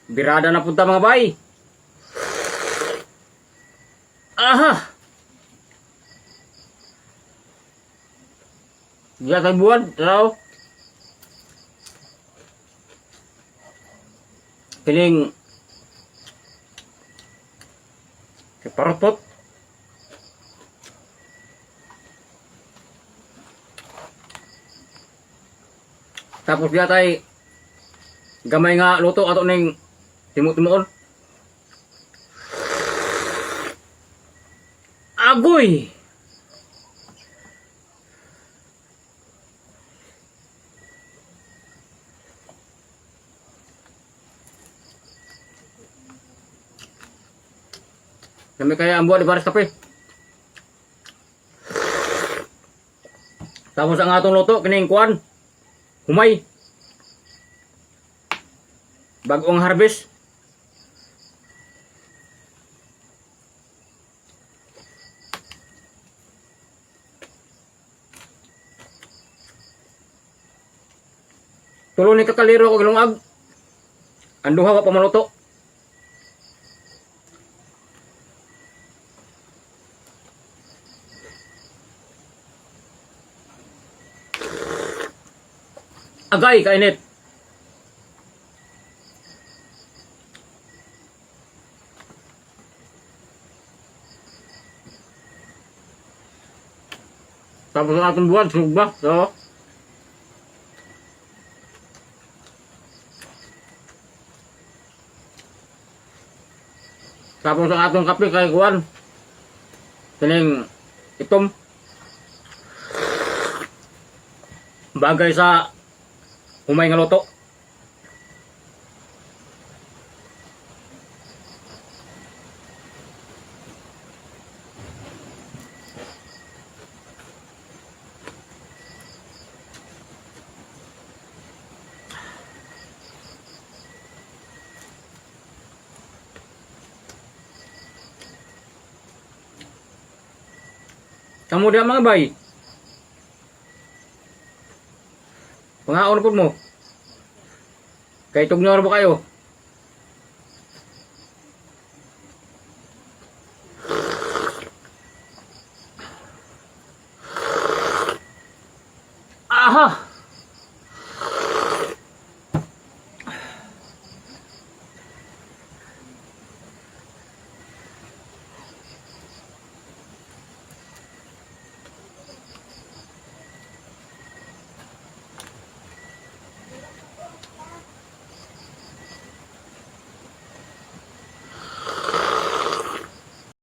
Birada na punta, mga bay. Aha! Diya tayo buwan, taraw. Kining kay parotpot. Tapos diya tay gamay nga luto ato ning timu-timuon. Agoy! Kami kaya ang buwan di Pares Kape. Tapos ang atong luto, kining kuan. Humay. Bagong harvest. Tulo ni kakaliro ko gilungag. Ang duha wa pa maluto. Agay, kainit. Tapos ang atong buwan, sugba. So, tapos ang atong kape kay kuan. Kining itom. Bagay sa humay nga luto. Kamu diha, mga bay. Pangaon pud mo. Kay tugnaw ra ba kayo?